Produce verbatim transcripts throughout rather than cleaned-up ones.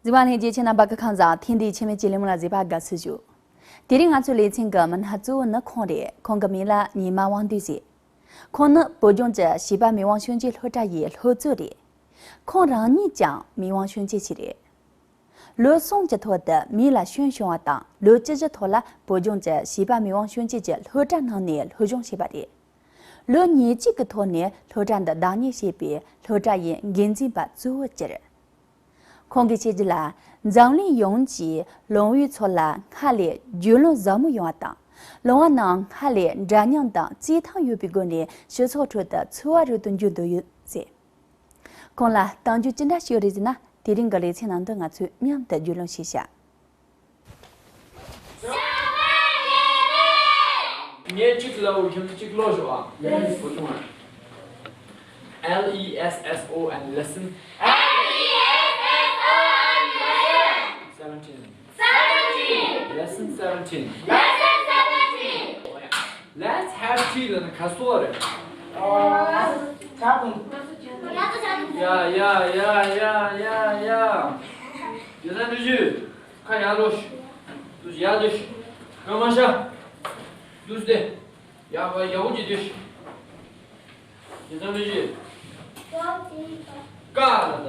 གཟིགས་པ་ལྷན་རྒྱས་ཁྱེད་རྣམ་པ་གི་ཁམས་བཟང་། ཐེངས་འདིའི་ཆེད་མེད་ཀྱི་ལས་མོ་ལ་གཟིགས་པ་དགའ་བསུ་ཞུ། དེ་རིང་ང་ཚོའི་ལེ་ཚན་གྱི་མི་སྣ་གཙོ་བོ་ནི་ཁོང་རེད། ཁོང་གི་མིང་ལ་ཉི་མ་དབང་འདུས་ཟེར། ཁོང་ནི་བོད་ལྗོངས་ཀྱི་བྱིས་པ་མིག་དབང་སྐྱོན་ཅན་སློབ་གྲྭ་ཡི་སློབ་གཙོ་རེད། ཁོང་རང་ཉིད་ཀྱང་མིག་དབང་སྐྱོན་ཅན་ཞིག་རེད། ལོ་གསུམ་གྱི་ཐོག་ཏུ་མིག་ལ་སྐྱོན་བྱུང་བ་དང་། ལོ་བཅུ་བཞི་ཐོག་ལ་བོད་ལྗོངས་ཀྱི་བྱིས་པ་མིག་དབང་སྐྱོན་ཅན་གྱི་སློབ་གྲྭ་ནང་ནས་སློབ་སྦྱོང་བྱས་པ་རེད། ལོ་ཉེར་གཅིག་གི་ཐོག་ནས་སློབ་གྲྭ་འདི་བདག་གཉེར་བྱས་པའི་སློབ་གྲྭ་ཡི་འགན་འཛིན་པ་གཙོ་བོར་གྱུར། ཁོང་གitchེ་རྒྱུ་ལ། འཛམ་གླིང་ཡོངས་ཀྱི་ལུང་པའི་ཚོ་ལ་སྔར་ལས་རྒྱུས་ལོན་ཟབ་མོ་ཡོང་བ་དང་། ལུང་པ་ནང་སྔར་ལས་འདྲ་མཉམ་དང་བརྩི་མཐོང་ཡོད་པའི་སྒོ་ནས་སྤྱི་ཚོགས་ཁྲོད་དུ་འཚོ་བ་རོལ་དུ་འཇུག་འདོད་ཡོད་ཟེར། ཁོང་ལ་གཏམ་རྒྱུད་ཅི་འདྲ་ཞིག་ཡོད་རེད་ཟེར་ན། དེ་རིང་གི་ལེ་ཚན་ནང་དུ་ང་ཚོས་མཉམ་དུ་རྒྱུས་ལོན་ཞིག་བྱ། ངས་གཅིག་ལབ། ཁྱོད་ཚོ་གཅིག་ཀློག་ཤོག་ཨ། ལེ་སི་སོན། L E S S O N, listen. L E S S O N, listen. Seventeen. Seventeen. Lesson seventeen. Lesson seventeen. Let's have tea ལབ་ན་ག་རེ་ཟེར་རེད། ཡ་ཡ་ཡ་ཡ་ཡ་ཡ། རྒྱལ་མཚན་ཀྲུའུ་ཞི། ཁ་ཡར་ལོག་ཤིག་ཏུ་ཡར་ལོག་ཤིག་སྐར་མ་ཤར། ཏུ་སྟེ། ཡག་པ་ཡག་པོ་ཅིག་སྡོད་ཤིག་རྒྱལ་མཚན་ཀྲུའུ་ཞི། ཀ་ལ་ད།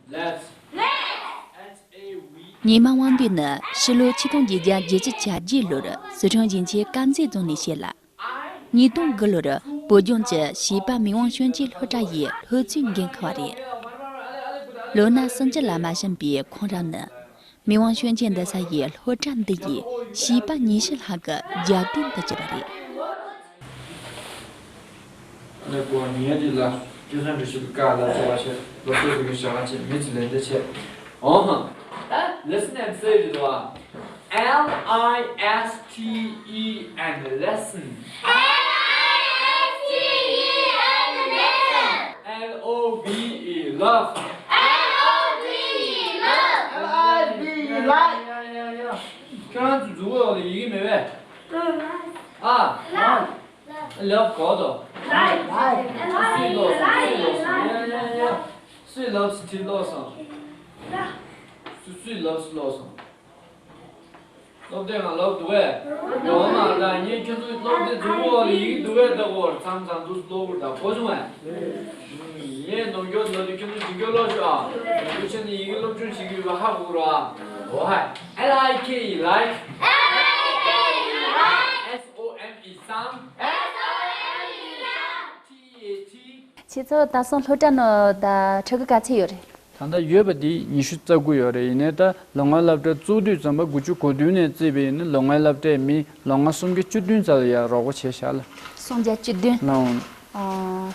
Let's. Let's. H A V. ཉི་མ་དབང་འདུས་ནི་ཕྱི་ལོ་ཆིག་སྟོང་བརྒྱད་བརྒྱ་བརྒྱད་ཅུ་གྱ་བརྒྱད་ལོར་སི་ཁྲོན་ཞིང་ཆེན་དཀར་མཛེས་རྫོང་ནས་སྐྱེས་ལ། ཉིས་སྟོང་དགུ་ལོར་བོད་ལྗོངས་ཀྱི་བྱིས་པ་མིག་དབང་སྐྱོན་ཅན་སློབ་གྲྭ་ཡི་སློབ་གཙོའི་འགན་འཁུར་བ་རེད། ལོ་ན་སུམ་ཅུ་ལ་མ་ཞིམ་པའི་ཁོང་རང་ནི། མིག་དབང་སྐྱོན་ཅན་འདི་ས་ཡི་སློབ་གྲྭ་འདི་ཡི་བྱིས་པ་ཉི་ཤུ་ལྷག་གི་རྒྱབ་རྟེན་དུ་གྱུར་པ་རེད། ནས་གོ་ཉིན་དེ་ལ་སྐལ་བཟང་འདྲ་ཞིག་གི་བཀའ་ལ་འཚོ་བ་བྱས། ལོ་སོ་སོ་གི་ཞག་ཁ་བྱས། མི་ཚེ་ལས་འདས་བྱས། ཨོ་ཧ། ད་listen and say རེད་དོ། L I S T E N, listen. L I S T E N, listen. L O V E, love. L O V E, love. L I V E, like. ཡ་ཡ་ཡ། ཁྱོད་རང་ཚོ་མཛུབ་གུ་འོག་ལ་ཡི་གེ་མེད་པས། ཨ། Love. Love གོ་དོ། Like. Like. Sweet love. Sweet love. ཡ་ཡ་ཡ། Sweet love, sweet love. Sweet love, sweet love. སློབ་དེབ་ནང་ལབ་འདུག་གས། ཡོང་མ་ལ་ངས་ཁྱོད་ཚོའི་སློབ་དེབ་འཛུགས་འོག་ལ་ཡི་གེ་འདུག་གས། ད་གོ་མཚམས་མཚམས་འདུག་སློབ་དགོས་ད་གོ་བྱུང་བས། ངས་ནོར་འཁྱོག་ལབ་དུས་ཁྱོད་ཚོས་འགྲིག་འཁྱོག་ཀློག་ཤོག་ཨ། ངས་ཁྱོད་ནས་ཡི་གེ་སློབ་སྦྱོང་བྱེད་ཀྱི་ཡོད་པ་ཧ་གོ་གི་རེད་ཨ། འོ་ཧ། L I K E, like. L I K E, like. S O M E, some. S O M E, some. T E A T. ཁྱེད་ཚོ་ད་སོང་སློབ་གྲྭ་ནང་ད་ཕྲུ་གུ་ག་ཚད་ཡོད་རེད། ད་ལྟ་ཡོད་པ་འདི་ཉི་ཤུ་རྩ་དགུ་ཡོད་རེད། ཡིན་ནའི་ད་ལོ་ལྔའི་སློབ་གྲྭ་བཙུགས་དུས་ཙམ་པ་དགུ་བཅུ་གོ་བདུན་ནས་བརྩིས་པ་ཡིན་ན་ལོ་ལྔའི་སློབ་གྲྭའི་མི་ལོ་ལྔ་སུམ་བརྒྱ་བཅུ་བདུན་ཙམ་ལ་ཡང་རོགས་པ་བྱས་བཞག་ལ། སུམ་བརྒྱ་བཅུ་བདུན། ལའང་། ཨ།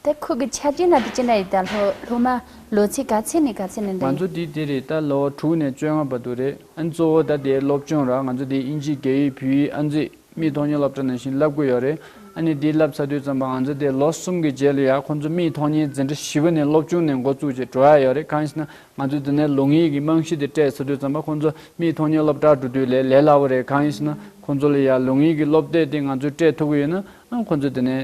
ད་ཁོ་གི་ཆ་རྐྱེན་ན་དེ་ཅི་འདྲ་ཡིན། ད་སློབ་སློབ་མ་ལོ་ཚད་ག་ཚད་ནས་ག་ཚད་ནས་འདྲ་ང་ཡིན། ཚོ་འདི་འདི་རེད། ད་ལོ་དྲུག་ནས་བཅོ་ལྔ་བར་དུ་རེད། ཨ་ནི་གཙོ་བོ་ད་དེ་སློབ་སྦྱོང་ར། ང་ཚོ་དེ་ཨིན་ཇི་རྒྱ་ཡིག་བོད་ཡིག་ཨ་ནི་མིག་ཐོག་མཉེན་སློབ་གྲྭ་ནང་བཞིན་བསླབ་ཀྱི་ཡོད་རེད། ཨ་ནི་འདི་བསླབ་ཚར་དུས་ཙམ་པ་ང་ཚོ་དེ་ལོ་གསུམ་གྱི་རྗེས་ལ་ཡང་ཁོང་ཚོ་མིག་ཐོག་མཉེན་འཛིན་གྲྭ་བཞི་པ་ནས་སློབ་ཆུང་ནས་འགོ་བཙུགས་བྱས་འགྲོ་ཡ་ཡོད་རེད། གང་ཡིན་ཟེར་ན་ང་ཚོ་དེ་ནས་ལོག་གཉིས་ཀྱི་རྨང་གཞི་དེ་སྤྲད་ཚར་དུས་ཙམ་པ་ཁོང་ཚོ་མིག་ཐོག་མཉེན་སློབ་གྲྭར་འགྲོ་དུས་ལས་ལས་སླ་བོ་རེད། གང་ཡིན་ཟེར་ན་ཁོང་ཚོ་ལ་ཡང་ལོག་གཉིས་ཀྱི་སློབ་དེབ་དེ་ང་ཚོས་སྤྲད་ཐུབ་ཀྱི་ཡོད་ན་ཨ་ཁོང་ཚོ་དེ་ནས་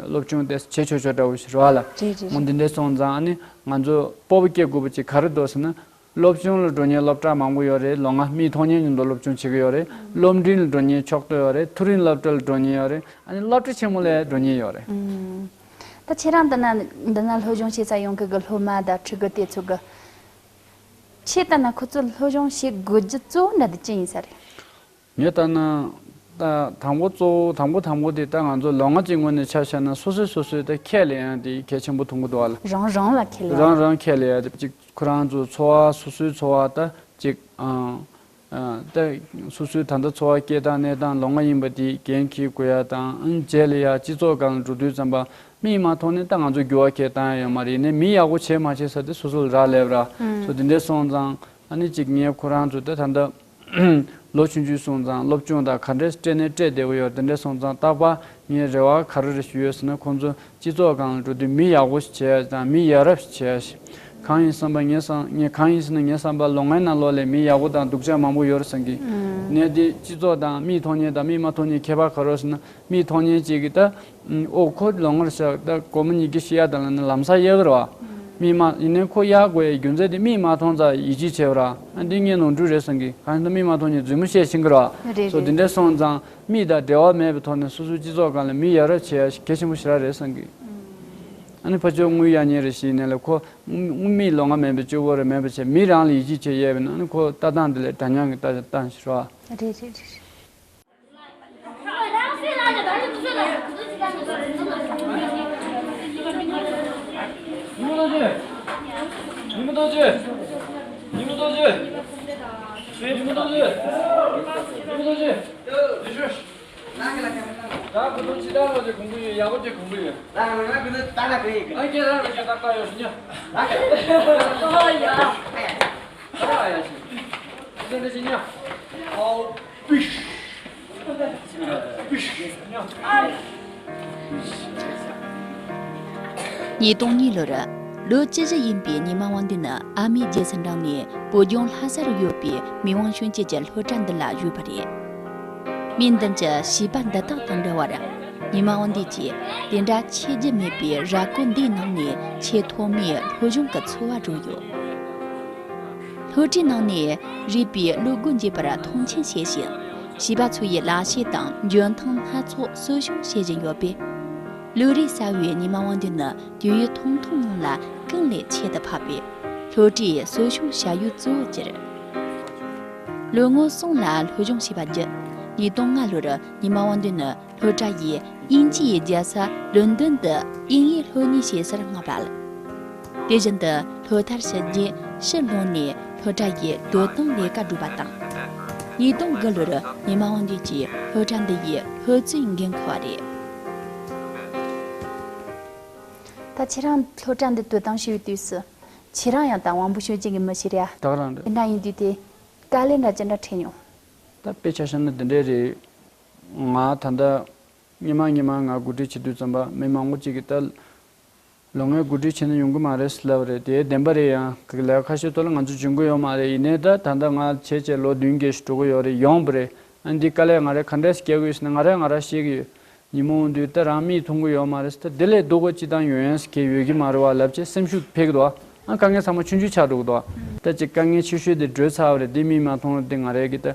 སློབ་ཆུང་དེ་བྱེད་ཆོག་ཆོག་འདྲ་བོ་ཞིག་རེད་བ་ལ། རེད་རེད། འོ་འདི་འདྲས་སོང་ཙང་ཨ་ནི་ང་ཚོ་སྤོབས་པ་སྐྱེ་དགོས་པ་ཅིག་ག་རེ་འདུག་ཟེར་ན། སློབ་ཆུང་ལ་འགྲོ་མཁན་སློབ་གྲྭ་མང་པོ་ཡོད་རེད། ལོ་ལྔ་མིག་ཐོག་མཉེན་ཉིན་དུ་སློབ་སྦྱོང་བྱེད་ཀྱི་ཡོད་རེད། སློབ་འབྲིང་ལ་འགྲོ་མཁན་ཕྱོགས་གཏོགས་ཡོད་རེད། མཐོ་རིམ་སློབ་གྲྭ་ལ་འགྲོ་མཁན་ཡོད་རེད། ཨ་ནི་སློབ་གྲྭ་ཆེན་མོ་ལ་འགྲོ་མཁན་ཡོད་རེད། ཨུམ། ད་ཁྱེད་རང་འདི་ན་འདི་ན་སློབ་སྦྱོང་བྱེད་ས་ཡོང་མཁན་གྱི་སློབ་མ་དང་ཕྲུ་གུ་དེ་ཚོ་གི་ཁྱེད་ལྟ་ན་ཁོ་ཚོ་སློབ་སྦྱོང་བྱེད་དགོས་རྒྱུ་གཙོ་བོ་འདྲ་དེ་ཅི་ཡིན་ས་རེད། ངས་ལྟ་ན། ད་དང་པོ་གཙོ་བོ་དང་པོ་དང་པོ་དེ་ད་ང་ཚོ་ལོ་ལྔ་གཅིག་སྔོན་ནས་ཆ་བཞག་ན་སོ་སོས་སོ་སོའི་ད་ཁས་ལེན་ཡ་དེ་གལ་ཆེན་པོ་མཐོང་གི་འདུག་བ་ལ། རང་རང་ལ་ཁས་ལེན་ཡ། རང་རང་ཁས་ལེན་ཡ་དེ་གཅིག་ཁོ་རང་ཚོ་འཚོ་བ་སོ་སོའི་འཚོ་བ་ད་གཅིག་ཨང་། ཨ་ད་སོ་སོའི་ད་ལྟ་འཚོ་བ་སྐྱེལ་སྟངས་གནས་སྟངས་ལོ་ལྔ་ཡིན་པ་དེ་འགན་འཁྱེར་དགོས་ཡ་དང་ཨང་རྗེས་ལ་ཡ་སྤྱི་ཚོགས་སྒང་ལ་འགྲོ་དུས་ཙམ་པ་མིག་མ་མཐོང་ནས་ད་ང་ཚོ་འགྱུར་བ་ཁྱེར་བཏང་ཡ་ཡོད་མ་རེད། ཡིན་ནའི་མི་ཡག་པོ་བྱས་མ་བྱས་ས་དེ་སོ་སོ་ལ་རག་ལས་པ་ར། ཨང་། སོ་དེ་འདྲས་སོང་ཙང་ཨ་ནི་གཅིག་ངས་ཁོ་རང་ཚོ་ད་ད་ལྟ། ལོ་ཆུང་ཆུང་སོང་ཙང་སློབ་སྦྱོང་དང་ག་འདྲས་སྤྲད་ནས་སྤྲད་བསྡད་ཀྱི་ཡོད། དེ་འདྲས་སོང་ཙང་རྟག་པར་ངའི་རེ་བ་ག་རེ་རེ་ཞུ་ཡོད་ཟེར་ན་ཁོང་ཚོ་སྤྱི་ཚོགས་སྒང་ལ་འགྲོ་དུས་མི་ཡག་པོ་ཞིག་བྱེད་ཡ་དང་མི་ཡ་རབས་ཤིག་བྱེད་ཡ་ཞིག་གང་ཡིན་བསམ་པ་ངས་བསམ་ངས་གང་ཡིན་ཟེར་ན་ངས་བསམ་པ་ལོ་ལྔའི་ནང་ལོགས་ལ་མི་ཡག་པོ་དང་སྡུག་ཅག་མང་པོ་ཡོད་རེད་བསམ་གི། ཨང་། ནས་དེ་སྤྱི་ཚོགས་དང་མིག་མཐོང་མཁན་དང་མིག་མ་མཐོང་མཁན་ཁྱད་པར་ག་རེ་ཟེར་ན་མིག་མཐོང་མཁན་གཅིག་གིས་ད་ཨོ་ཁོ་ལོ་ལྔར་ཤག་ད་སྒོར་མོ་ཉིས་བརྒྱ་ཤི་ཡ་དང་ལབ་ན་ལམ་སང་གཡར་གི་རེད་བ། ཨང་། མིག་མ་ཡིན་ནའི་ཁོ་གཡར་དགོས་ཡའི་རྒྱུ་མཚན་དེ་མིག་མ་མཐོང་ཙང་ཡིད་ཆེས་བྱས་པ་ར། ཨ་འདི་ངའི་ནོར་འཁྲུལ་རེད་བསམ་གི། གང་ཡིན་ན་མིག་མ་མཐོང་ནས་མཛུབ་མོ་བཤད་ཤེས་གི་ར། རེད། སོ་རེད། དེ་འདྲ་སོང་ཙང་མིག་དང་འབྲེལ་བ་མེད་པའི་ཐོག་ནས་སོ་སོའི་སྤྱི་ཚོགས་སྒང་ལ་མིག་ཡ་རབས་བྱེད་ཡ་གལ་ཆེན་པོ་ཞེ་དྲག་རེད་བསམ་གི། ཨ་ནི་ཕར་ཕྱོགས་དངུལ་གཡར་མཁན་རེད་ཞིག་ཡིན་ནའི་ལ་ཁོ་དངུལ་མིག་ལོང་བ་མེད་པའི་སྐྱོ་བོ་རེད། མེད་པ་བྱས་མི་རང་ལ་ཡིད་ཆེས་བྱེད་ཡས་པ་ན་ཨ་ནི་ཁོ་ལྟ་སྟངས་དེ་ལས་འདྲ་མཉམ་གི་ལྟ་སྟངས་ཤིག་རེད། རེད་རེད་རེད། ཉི་མ་རྡོ་རྗེ། ཉི་མ་རྡོ་རྗེ། ཉི་མ་རྡོ་རྗེ། ཉི་མ་རྡོ་རྗེ། ཉི་མ་རྡོ་རྗེ། ཉི་མ་རྡོ་རྗེ། ད་ཁོ་ཚོ་ཅི་ལྟར་ལོ་ཅིག་གོམས་གྱི་ཡོད། ཡག་པོ་ཅིག་གོམས་གྱི་ཡོད། ད་ང་ང་ཁོ་ཚོ་ད་ང་གོན་ཡིན་གི། ཨ་ཁྱེད་རང་ལ་ཁྱེད་ཏག་ཏག་ཡོད་ཤི་ཉ། ཨ་ཡ། ཨ་ཡ་ཤི། ཨ་ནི་ཤི་ཉ། ཨའོ། པིཤ། པིཤ། ཉ། ཉིས་སྟོང་གཉིས་ལོར་ལོ་བཅུ་བཞི་ཡིན་པའི་ཉི་མ་དབང་འདུས་ནི་ཨ་མའི་རྗེས་སུ་འབྲངས་ནས་བོད་ལྗོངས་ལྷ་ས་རུ་ཡོད་པའི་མི་དབང་ཞིང་ཆེན་གྱི་སློབ་གྲྭ་འདི་ལ་ཞུགས་པ་རེད། མི་འདི་ཚོའི་བྱིས་པ་འདི་དག་དང་འདྲ་བར་ཉི་མ་དབང་འདུས་ཀྱིས་དེ་འདྲ་ཆད་རྒྱུ་མེད་པའི་ར་སྐོར་འདིའི་ནང་ནས་ཆེས་ཐོག་མའི་སློབ་སྦྱོང་གི་འཚོ་བ་བསྒྲུབས་ཡོད། སློབ་གྲྭའི་ནང་ནས་རིག་པའི་བློ་སྒོ་འབྱེད་པར་མཐོང་ཆེན་བྱེད་བཞིན། བྱིས་པ་ཚོ་ཡི་ལག་ཤེས་དང་འཇོན་ཐང་སྣ་ཚོགས་གསོ་སྐྱོང་བྱེད་བཞིན་ཡོད་པས། བློ་རིག་གསར་བའི་ཉི་མ་དབང་འདུས་ནི་དུས་ཡུན་ཐུང་ཐུང་ནང་ལ་གང་ལས་ཁྱད་དུ་འཕགས་པའི་སློབ་གྲྭའི་གསོ་སྐྱོང་བྱ་ཡུལ་གཙོ་བོར་གྱུར། ལོ་ངོ་གསུམ་ལ་སློབ་སྦྱོང་བྱས་པ་བརྒྱུད། ཉིས་སྟོང་ལྔ་ལོར་ཉི་མ་དབང་འདུས་ནི་སློབ་གྲྭ་ཡི་དབྱིན་ཇིའི་རྒྱལ་ས་ལོན་ཌོན་དུ་དབྱིན་ཡིག་སློབ་གཉེར་བྱེད་སར་མངགས་པ། དེ་བཞིན་དུ་སློབ་མཐར་ཕྱིན་རྗེས་ཕྱིར་ལོག་ནས་སློབ་གྲྭ་ཡི་དོ་དམ་ལས་ཀ་བསྒྲུབས་པ་དང་། ཉིས་སྟོང་དགུ་ལོར་ཉི་མ་དབང་འདུས་ཀྱིས་སློབ་གྲྭ་འདི་ཡི་སློབ་གཙོའི་འགན་འཁུར་བ་རེད། ད་ཁྱེད་རང་སློབ་གྲྭ་འདི་དོ་དམ་བྱེད་པའི་དུས་སུ་ཁྱེད་རང་ཡང་ད་དབང་པོ་ཤུགས་ཅན་གྱི་མི་ཞིག་རེད་ཨ། ད་ག་རང་རེད། དེ་འདྲ་ཡིན་དུས་དེ་དཀའ་ལས་འདྲ་ཅི་འདྲ་འཕྲད་མྱོང་། ད་དཔེ་ཆ་བཞག་ན་འདི་འདྲས་རེད། ང་ད་ལྟ་སྔོན་མ་སྔོན་མ་ང་འགོ་ཁྲིད་བྱེད་དུས་ཙམ་པ་མི་མང་པོ་ཅིག་གིས་ད་ལོ་ལྔའི་འགོ་ཁྲིད་བྱས་ན་ཡོང་གི་མ་རེད་ཟེར་ལབ་པ་རེད། དེ་བདེན་པ་རེད། ཡང་ལས་ཀ་ཁ་ཤས་ཐོག་ལ་ང་ཚོ་འཇོན་གི་ཡོད་མ་རེད། ཡིན་ནའི་ད་ད་ལྟ་ང་བྱས་བྱས་ལོ་བདུན་བརྒྱད་ཞིག་འགྲོ་གི་ཡོད་རེད། ཡོང་བ་རེད། ཨ་འདི་དཀའ་ལས་ང་རས་ག་འདྲས་སེ་བརྒལ་དགོས་ཟེར་ན་ང་རས་ང་རང་ཤེས་ཀྱི་ཡོད། ཉི་མ་དབང་འདུས་ད་རང་མིག་མཐོང་གི་ཡོད་མ་རེད་ཟེར། ད་དེ་ལས་སྡུག་པ་ཅི་དང་ཡོང་ཡས་ཟེར་མཁན་ཡོད་ཀྱི་མ་རེད་བ་ལབ་བྱས་སེམས་ཤུགས་འཕེལ་གི་འདུག་ཨ་དཀའ་ངལ་ཚང་མ་ཆུང་ཆུང་ཆགས་འགྲོ་གི་འདུག་ད་ཅིག་དཀའ་ངལ་ཆེ་ཤོས་དེ་བགྲོད་ཚར་བ་རེད། དེ་མིག་མ་མཐོང་བ་དེ་ང་རས་ཀྱི་ད་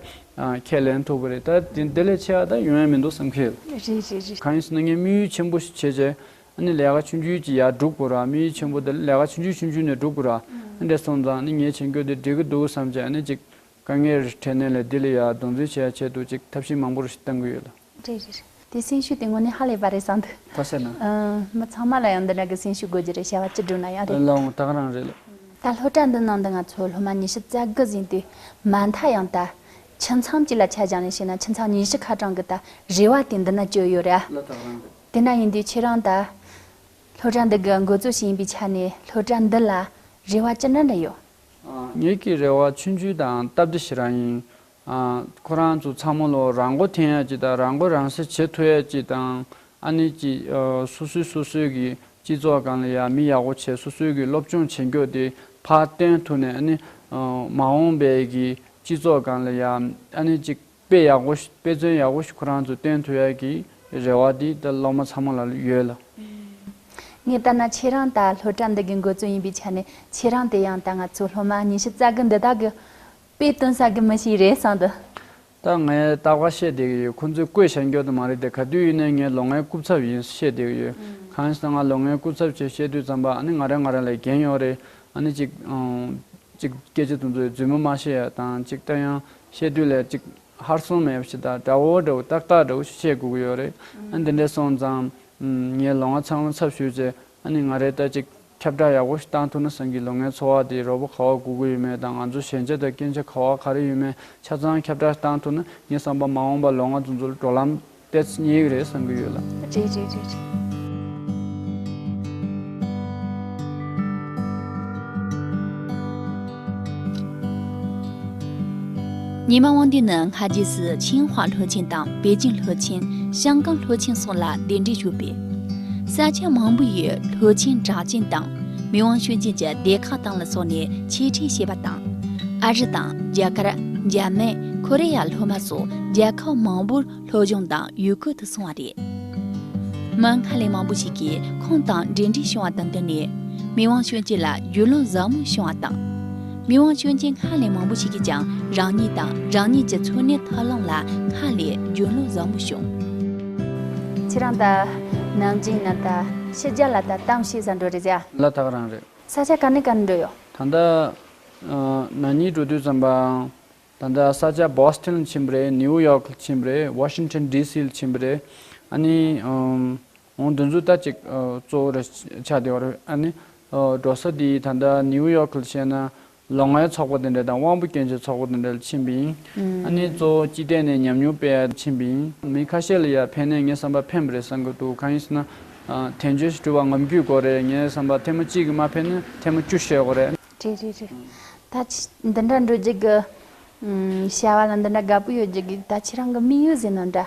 ཁས་ལེན་ཐུབ་པ་རེད། ད་དེ་དེ་ལས་ཆེ་བ་ད་ཡོང་ཡས་མི་འདུག་བསམ་གྱི་ཡོད། རེད་རེད་རེད། གང་ཡིན་ཟེར་ན་ངས་དམིགས་ཡུལ་ཆེན་པོ་ཞིག་བྱས་བྱས་ཨ་ནི་ལས་ཀ་ཆུང་ཆུང་ཅིག་ཡར་སྒྲུབ་དགོས་ར། དམིགས་ཡུལ་ཆེན་པོ་དེ་ལས་ཀ་ཆུང་ཆུང་ཆུང་ཆུང་ནས་སྒྲུབ་དགོས་ར། ཨ་འདྲས་སོང་ཙང་ཨ་ནི་ངས་བྱེད་རྒྱུ་དེ་འགྲིག་གི་འདུག་བསམ་བྱས་ཨ་ནི་ཅིག་དཀའ་ངལ་རེ་འཕྲད་ནའི་ལས་འདི་ལ་ཡ་གདོང་འཛིན་བྱེད་ཡ་ཆེད་དུ་ཅིག་ཐབས་ཤེས་མང་པོ་རེ་ཞིག་བཏང་གི་ཡོད་ལ། རེད་རེད་རེད། དེ་སེམས་ཤུགས་དེ་དངོས་གནས་ཧ་ལས་པ་རེད་བསམ་འདུག་ད་ཟེར་ན། ཨ། མི་ཚང་མ་ལ་ཡང་འདི་འདྲ་གི་སེམས་ཤུགས་དགོས་ཀྱི་རེད། བྱ་བ་ཅི་བསྒྲུབ་ན་ཡང་རེད། ལའང་ད་ག་རང་རེད་ལ། ད་སློབ་གྲྭ་འདི་ནང་དུ་ང་ཚོ་སློབ་མ་ཉི་ཤུ་རྩ་དགུ་ཟིན་དུས་མ་མཐའ་ཡང་ད་ཁྱིམ་ཚང་གཅིག་ལ་ཆ་བཞག་ནས་བཤད་ན་ཁྱིམ་ཚང་ཉི་ཤུ་ཁ་གྲངས་ཀྱི་ད་རེ་བ་དེ་འདི་ན་བཅོལ་ཡོད་རེད་ཨ། ལ་ད་ག་རང་རེད། དེ་འདྲ་ཡིན་དུས་ཁྱེད་རང་ད་སློབ་གྲྭ་འདི་གི་འགོ་གཙོ་ཞིག་ཡིན་པའི་ཆ་ནས་སློབ་གྲྭ་འདི་ལ་རེ་བ་ཅི་འདྲ་འདྲ་ཡོད། ངེད་ཀྱི་རེ་བ་ཆུང་ཆུང་དང་སྟབས་བདེ་ཞིག་རང་ཡིན། ཁོ་རང་ཚོ་ཚང་མ་ལོ་རང་མགོ་ཐོན་ཡ་ཅིག་དང་རང་མགོ་རང་སེ་བྱེད་ཐུབ་ཡ་ཅིག་དང་ཨ་ནི་ཅིག་སོ་སོའི་སོ་སོའི་གི་སྤྱི་ཚོགས་སྒང་ལ་ཡ་མི་ཡག་པོ་བྱས་སོ་སོའི་གི་སློབ་སྦྱོང་བྱེད་མགྱོགས་དེ་ཕར་བཏོན་ཐུབ་ནས་ཨ་ནི་མ་འོངས་པའི་གི་སྤྱི་ཚོགས་སྒང་ལ་ཡ་ཨ་ནི་ཅིག་དཔེ་ཡག་པོ་ཞིག་དཔེ་མཚོན་ཡག་པོ་ཞིག་ཁོ་རང་ཚོ་སྟོན་ཐུབ་ཡ་གི་རེ་བ་དེ་ད་སློབ་མ་ཚང་མ་ལ་ཡོད་ལ། ངས་ལྟ་ན་ཁྱེད་རང་ད་སློབ་གྲྭ་འདི་གི་འགོ་གཙོ་ཡིན་པའི་ཆ་ནས་ཁྱེད་རང་དེ་ཡང་ད་ང་ཚོ་སློབ་མ་ཉི་ཤུ་རྩ་དགུ་འདི་དག་གི་དཔེ་སྟོན་ས་གི་མི་ཞིག་རེད་བསམ་འདུག་ད་ངས་རྟག་པར་བཤད་བསྡད་ཀྱི་ཡོད། ཁོ་ཚོས་བཀོད་བཞག་རྒྱུ་དེ་མ་རེད་དེ། ག་དུས་ཡིན་ནའི་ངའི་ལོ་ལྔའི་སྐུ་ཚབ་ཡིན་བཤད་བསྡད་ཀྱི་ཡོད། གང་ཡིན་ཟེར་ན་ང་ལོ་ལྔའི་སྐུ་ཚབ་བྱས་བཤད་དུས་ཙམ་པ་ཨ་ནི་ང་རང་ང་རང་ལ་འགན་ཡོད་རེད། ཨ་ནི་ཅིག་ཅིག་སྐད་ཆ་དེ་ཚོ་རྫུན་མ་མ་བཤད་ཡ་དང་ཅིག་ད་ཡང་བཤད་དུས་ལས་ཅིག་ཧར་སོང་མེད་པ་ཞིག་དང་འདྲ་བོ་འདྲ་བོ་ཏག་ཏག་འདྲ་བོ་ཞིག་བཤད་དགོས་ཀྱི་ཡོད་རེད། ཨ་འདི་འདྲས་སོང་ཙང་ངའི་ལོ་ལྔ་ཚང་མ་ཚབ་ཞུས་བྱས་ཨ་ནི་ང་རས་ད་ཅིག་ཁྱབ་བསྒྲགས་ཡག་པོ་ཞིག་བཏང་ཐུབ་ན་བསམ་གྱི། ལོ་ལྔའི་འཚོ་བ་དེ་རོགས་པ་ག་བ་དགོས་ཀྱི་ཡོད་མེད་དང་ང་ཚོ་ཞན་ཆ་དང་སྐྱོན་ཆ་ག་བ་ག་རེ་ཡོད་མེད་ཆ་ཚང་ཁྱབ་བསྒྲགས་བཏང་ཐུབ་ན་ངའི་བསམ་པ་མ་འོངས་པ་ལོ་ལྔ་དེ་ཚོ་ལ་འགྲོ་ལམ་ཏོག་ཙམ་རྙེད་ཀྱི་རེད་བསམ་གྱི་ཡོད་ལ། རེད་རེད་རེད་རེད། ཉི་མ་དབང་འདུས་ནི་སྔ་རྗེས་སུ་ཆིང་ཧྭ་སློབ་ཆེན་དང་པེ་ཅིང་སློབ་ཆེན། ཞང་ཀང་སློབ་ཆེན་སོགས་ལ་གདན་འདྲེན་ཞུས་པས། ས་ཆ་མང་པོ་ཡི་སློབ་ཆེན་གྲགས་ཅན་དང་མི་དབང་ཞུ་ཅན་གྱི་སྡེ་ཁག་དང་ལ་སོགས་ནས་ཆེད་ཁྲིད་བྱས་པ་དང་། ཨ་རི་དང་རྒྱ་གར། འཇར་མན། ཁོ་རེ་ཡ་སློབ་མ་སོགས་རྒྱལ་ཁབ་མང་པོར་སློབ་སྦྱོང་དང་ཡུལ་སྐོར་དུ་སོང་བ་རེད། མི་སྔར་ལས་མང་པོ་ཞིག་གིས་ཁོང་དང་འབྲེལ་འདྲིས་བྱུང་བ་དང་བསྟུན་ནས། མི་དབང་ཆོས་རྒྱན་ལ་རྒྱུས་ལོན་ཟབ་མོ་བྱུང་བ་དང་། མི་དབང་ཆོས་རྒྱན་སྔར་ལས་མང་པོ་ཞིག་གིས་ཀྱང་རང་ཉིད་དང་རང་ཉིད་ཀྱི་འཚོ་གནས་ཐབས་ལམ་ལ་སྔར་ལས་རྒྱུས་ལོན་ཟབ་མོ་བྱུང་། ཁྱེད་རང་ད་ནམ་རྒྱུན་ན་ད་ཕྱི་རྒྱལ་ལ་ད་གཏམ་བཤད་ས་འགྲོ་རེད་ཟེར། ལ་ཐག་རང་རེད། ས་ཆ་ག་ནས་ག་ནས་འགྲོ་ཡོད། ད་ལྟ་ཨ་ན་ནིང་འགྲོ་དུས་ཙམ་པ་ད་ལྟ་ས་ཆ་བོ་སི་ཊོན་ལ་ཕྱིན་པ་རེད། ནིའུ་ཡོག་ལ་ཕྱིན་པ་རེད། ཝ་ཤིང་ཊོན་ཌི་སི་ལ་ཕྱིན་པ་རེད། ཨ་ནི་ཨམ། འོང་དུས་ཚོད་ད་ཅིག་ཨ་གཙོ་བོ་རེ་ཆགས་བསྡད་པ་རེད། ཨ་ནི་ཨ་འགྲོ་ས་དེ་ད་ལྟ་ནིའུ་ཡོག་ལ་བྱས་ན་ལོ་ལྔའི་ཚོགས་པ་དེ་འདྲ་དང་དབང་པོ་སྐྱོན་ཅན་ཚོགས་པ་དེ་འདྲ་ལ་ཕྱིན་པ་ཡིན། ཨ་ནི་གཙོ་བོ་སྤྱི་བཏང་ནས་ཉམས་མྱོང་སྤེལ་ཡ་ཕྱིན་པ་ཡིན། མི་ཁ་ཤས་ལ་ཡ་ཕན་ནས་ངའི་བསམ་པ་ཕན་པ་རེད་བསམ་གྱི་འདུག་གང་ཡིན་ཟེར་ན་ཨ་དལ་འབྱོར་ཞིག་སྒྲུབ་པ་ངམ་རྒྱུད་དགོས་རེད། ངའི་བསམ་པ་ཐེངས་མ་གཅིག་གིས་མ་ཕན་ན་ཐེངས་མ་བཅུ་བྱེད་དགོས་རེད། རེད་རེད་རེད། ད་ཅི་འདི་འདྲ་འགྲོ་རྒྱུ་གི་ཨམ་བྱ་བ་ལ་འདི་འདྲ་དགའ་པོ་ཡོད་རྒྱུ་གི་ད་ཁྱེད་རང་གི་དམིགས་ཡུལ་ཟེར་ན་འདྲ།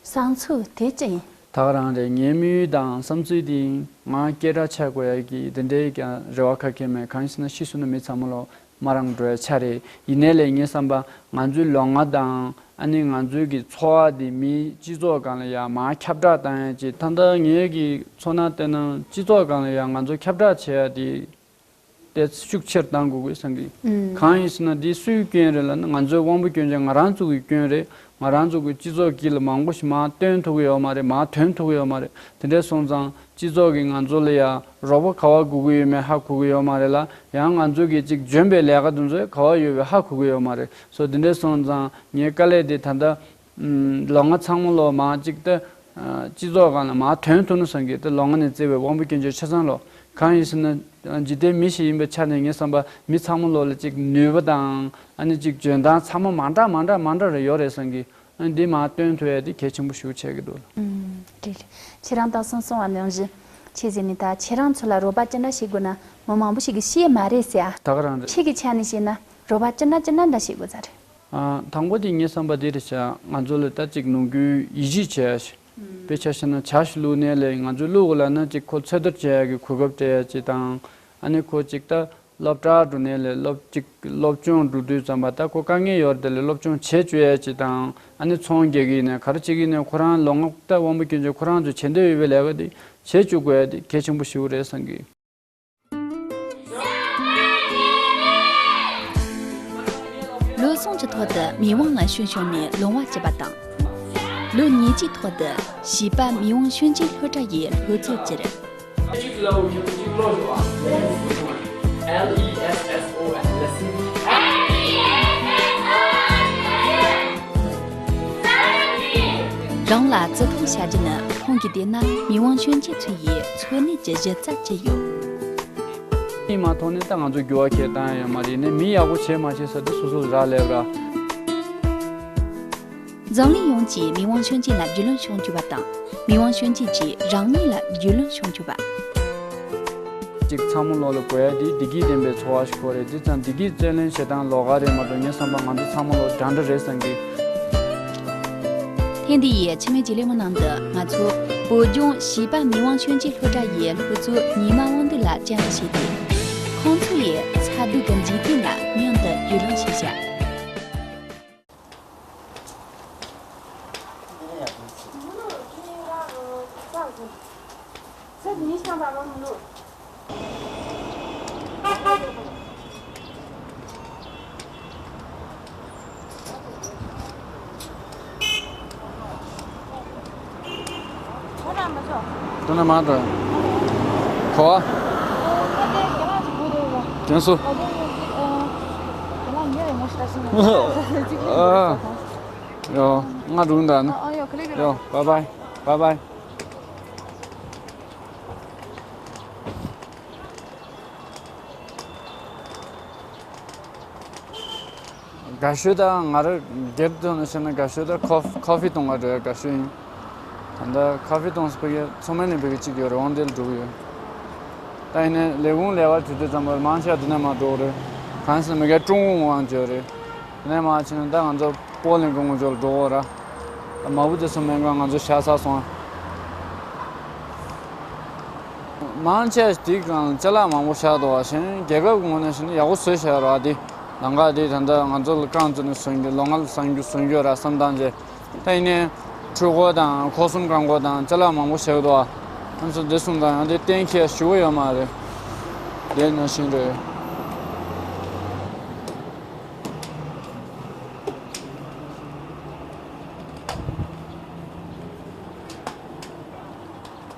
བསམ་ཚུལ་དེ་ཅི་ཡིན། ད་ག་རང་རེད། ངའི་དམིགས་ཡུལ་དང་བསམ་ཚུལ་དེ་ང་སྐད་གྲགས་ཆགས་དགོས་ཡ་གི་དེ་འདྲའི་ཀྱང་རེ་བ་ག་གེ་མེད། གང་ཡིན་ཟེར་ན་ཤི་སོང་ན་མི་ཚང་མ་ལོ་མ་རང་འགྲོ་ཡ་ཆ་རེད། ཡིན་ནའི་ལས་ངའི་བསམ་པ་ང་ཚོའི་ལོ་ལྔ་དང་ཨ་ནི་ང་ཚོའི་གི་འཚོ་བ་དེ་མིའི་སྤྱི་ཚོགས་སྒང་ལ་ཡ་མར་ཁྱབ་བསྒྲགས་བཏང་ཡ་ཅིག་ད་ལྟ་ངའི་གི་ཚོར་སྣང་བལྟས་ན་སྤྱི་ཚོགས་སྒང་ལ་ཡ་ང་ཚོ་ཁྱབ་བསྒྲགས་བྱེད་ཡ་དེ། དེ་ཤུགས་ཆེར་གཏང་དགོས་ཀྱི་བསམ་གི། ཨུམ། གང་ཡིན་ཟེར་ན་འདི་སུའི་སྐྱོན་རེད་ལབ་ན་ང་ཚོའི་དབང་པོ་སྐྱོན་ཅན་ང་རང་ཚོ་གི་སྐྱོན་རེད། ང་རང་ཚོ་གི་སྤྱི་ཚོགས་དཀྱིལ་ལ་མང་པོ་ཞིག་མར་སྟོན་ཐུབ་ཀྱི་ཡོད་མ་རེད། མར་ཐོན་ཐུབ་ཀྱི་ཡོད་མ་རེད། དེ་འདྲ་སོང་ཙང་སྤྱི་ཚོགས་ཀྱིས་ང་ཚོ་ལ་ཡ་རོགས་པ་ག་པར་དགོས་ཀྱི་ཡོད་མེད་ཧ་གོ་གི་ཡོད་མ་རེད་ལ། ཡང་ང་ཚོ་གི་ཅིག་འཇོན་པའི་ལས་ཀ་དེ་ཚོ་ག་པར་ཡོད་པའི་ཧ་གོ་གི་ཡོད་མ་རེད། སོ་དེ་འདྲ་སོང་ཙང་ངའི་དཀའ་ལས་དེ་ད་ལྟ་ལོ་ལྔ་ཚང་མ་ལོ་མར་ཅིག་ད་སྤྱི་ཚོགས་སྒང་ལ་མར་ཐོན་ཐུབ་ན་བསམ་གི། ད་ལོ་ལྔ་ནས་བརྩིས་པའི་དབང་པོ་སྐྱོན་ཅན་ཆ་ཚང་ལོ། གང་ཡིན་ཟེར་ན་འཇིག་རྟེན་མི་ཞིག་ཡིན་པའི་ཆ་ནས་ངའི་བསམ་པ་མི་ཚང་མ་ལོ་ལ་ཅིག་ནུས་པ་དང་ཨ་ནི་ཅིག་འཇོན་ཐང་ཚང་མ་མ་འདྲ་མ་འདྲ་མ་འདྲ་རེ་ཡོད་རེད་བསམ་གི། ཨ་ནི་འདི་མར་སྟོན་ཐུབ་ཡ་དེ་གལ་ཆེན་པོ་ཞིག་ཆགས་ཀྱི་འདུག་ལ། ཨུམ། རེད་རེད། ཁྱེད་རང་ད་གསུངས་སོང་བ་ནང་བཞིན་ཆེད་ཟེར་ནས་ད་ཁྱེད་རང་ཚོ་ལ་རོགས་པ་ཅི་འདྲ་བྱེད་དགོས་ན་མི་མང་པོ་ཞིག་གིས་ཤེས་མ་རེད་ཟེར་ཨ། ད་ག་རང་རེད། ཁྱེད་ཀྱི་ཆ་ནས་བཤད་ན་རོགས་པ་ཅི་འདྲ་ཅི་འདྲ་འདྲ་བྱེད་དགོས་ས་རེད། ཨ། དང་པོ་དེ་ངས་བསམ་པ་འདི་རེད་བྱ། ང་ཚོ་ལ་ད་ཅིག་ནང་ཁུལ་ཡིད་ཆེས་བྱེད་ཡ་ཞིག་དཔེ་ཆ་བཞག་ན་ཇ་ཞིག་བླུགས་ནའི་ལས་ང་ཚོས་བླུགས་དགོས་ལབ་ན་ཅིག་ཁོ་ཚོད་ལྟ་བྱེད་ཡ་གི་གོ་སྐབས་སྤྲད་ཡ་ཅིག་དང་། ཨ་ནི་ཁོ་ཅིག་ད་སློབ་གྲྭ་འགྲོ་ནའི་ལས་སློབ་ཅིག་སློབ་སྦྱོང་འགྲོ་དུས་ཙམ་པ་ད་ཁོ་དཀའ་ངལ་ཡོད་རེད། དེ་ལས་སློབ་སྦྱོང་བྱེད་བཅུག་ཡ་ཅིག་དང་། ཨ་ནི་ཚོང་རྒྱག་གི་ཡིན་ནའི་ག་རེ་བྱེད་ཀྱི་ཡིན་ནའི་ཁོ་རང་ལོ་ལྔ་ད་དབང་པོ་སྐྱོན་ཅན་ཁོ་རང་ཚོས་བྱེད་འདོད་ཡོད་པའི་ལས་ཀ་དེ་བྱེད་བཅུག་དགོས་ཡ་དེ་གལ་ཆེན་པོ་ཞིག་རེད་བསམ་གི། ལོ་གསུམ་གྱི་ཐོག་ཏུ་མི་དབང་ལ་ཞུ་བྱུང་ནས་ལོང་བ་བྱས་པ་དང་། ལོ་ཉེར་གཅིག་ཐོག་ཏུ་བྱིས་པ་མི་དབང་ཤོན་ཅིག་སློབ་གྲྭ་ཡི་སློབ་གཙོ་གྱུར། རང་ལ་བརྩི་མཐོང་བྱ་རྒྱུ་ནི་ཁོང་གིས་བལྟས་ན་མི་དབང་ཤོན་ཅིག་ཚོ་ཡི་འཚོ་གནས་ཀྱི་གཞི་རྩ་ཅིག་ཡོད། མི་མ་མཐོང་ནས་ད་ང་ཚོ་འགྱུར་བ་ཁྱེར་བཏང་ཡོད་མ་རེད། ནས་མི་ཡག་པོ་བྱས་མ་བྱས་ས་དེ་སོ་སོ་ལ་རག་ལས་ར། འཛམ་གླིང་ཡོངས་ཀྱིས་མི་དབང་ཤོན་ཅིག་ལ་རྒྱུས་ལོན་བྱུང་བཅུག་པ་དང་མི་དབང་ཤོན་ཅིག་གིས་རང་ཉིད་ལ་རྒྱུས་ལོན་བྱུང་བཅུག་པ། ཅིག་ཚང་མ་ལོ་ལ་དགོས་ཡ་དེ་བདེ་སྐྱིད་ལྡན་པའི་འཚོ་བ་ཞིག་དགོས་རེད། དེ་ཙང་བདེ་སྐྱིད་བརྩོན་ལེན་བྱེད་སྟངས་ལོགས་ཀ་རེད་མ་གཏོགས་ངའི་བསམ་པ་ང་ཚོ་ཚང་མ་ལོ་འདྲ་འདྲ་རེད་བསམ་གི། ཐེངས་འདི་ཡི་འཆི་མེད་བརྗེད་ལེན་མི་ནང་དུ་ང་ཚོ་བོད་ལྗོངས་བྱིས་པ་མི་དབང་ཤོན་ཅིག་སློབ་གྲྭ་ཡི་སློབ་གཙོ་ཉི་མ་དབང་འདུས་ལགས་བཅར་འདྲི་བྱས་ཏེ། ཁོང་ཚོ་ཡི་ཚ་གདུག་གི་འཇིག་རྟེན་ལ་མཉམ་དུ་རྒྱུས་ལོན་བྱས་བཞག་དོ་ན་མ་འགྲོ། གོ་བ། དེང་སུ། ཨ། ཡོ། ང་འགྲོ་འདྲ་ནི། ཡོ། བཱའི་བཱའི། བཱའི་བཱའི། དགའ་ཤོས་ད་ང་རང་སྒེར་དུ་ནས་བཤད་ན་དགའ་ཤོས་ད་ཁོ་ཁོ་ཧྥི་འཐུང་བ་འགྲོ་ཡ་དགའ་ཤོས་ཡིན། ད་ལྟ་ཁོ་ཧྥི་འཐུང་ས་ཕ་གི་ཚོང་མ་ནས་ཕ་གི་གཅིག་ཡོད་རེད། འོང་དེ་ལ་འགྲོ་གི་ཡོད། ད་ཡིན་ནའི་ལས་ཁུངས་ལས་ཀ་བྱེད་དུས་ཙམ་པར་མང་ཆེ་བ་འདི་ནས་མར་འགྲོ་གི་རེད། གང་ཟེར་ན་མི་གའི་ཀྲུང་གུང་ངོ་ཅོ་རེད། དེ་ནས་མར་ཕྱིན་ན་ད་ང་ཚོ་པོ་ལིང་གི་ངོ་ཅོ་ལ་འགྲོ་གི་ར། ད་མ་བུ་དེ་ཚོ་མེད་ཀ་ང་ཚོ་ཤ་ཚ་སོང་། མང་ཆེ་དེའི་སྒང་ལ་ཅ་ལག་མང་པོ་བཞག་འདུག་བ། གཞན་རྒྱལ་ཁབ་ཀྱི་ངོས་ནས་བཤད་ན་ཡག་པོ་བཟོས་བཞག་ཡོད་རེད་བ། དེ་ལམ་ཁ་དེ་ད་ལྟ་ང་ཚོ་ལ་རྐང་བཙུགས་ནས་བཟོ་རྒྱུ་ལོ་ལྔ་ལ་བཟོ་རྒྱུ་བཟོ་རྒྱུ་ར་བསམ་སྟངས་བྱས། ད་ཡིན་ནའི་འཕྲུལ་འཁོར་དང་ཁོག་གསུམ་རྐང་འཁོར་དང་ཅ་ལག་མང་པོ་བཞག་འདུག་བ། ང་ཚོ་འདི་གསུངས་དང་ཡང་དེ་གཏན་འཁེལ་ཞུ་གི་ཡོད་མ་རེད། དེ་ནང་བཞིན་རེད།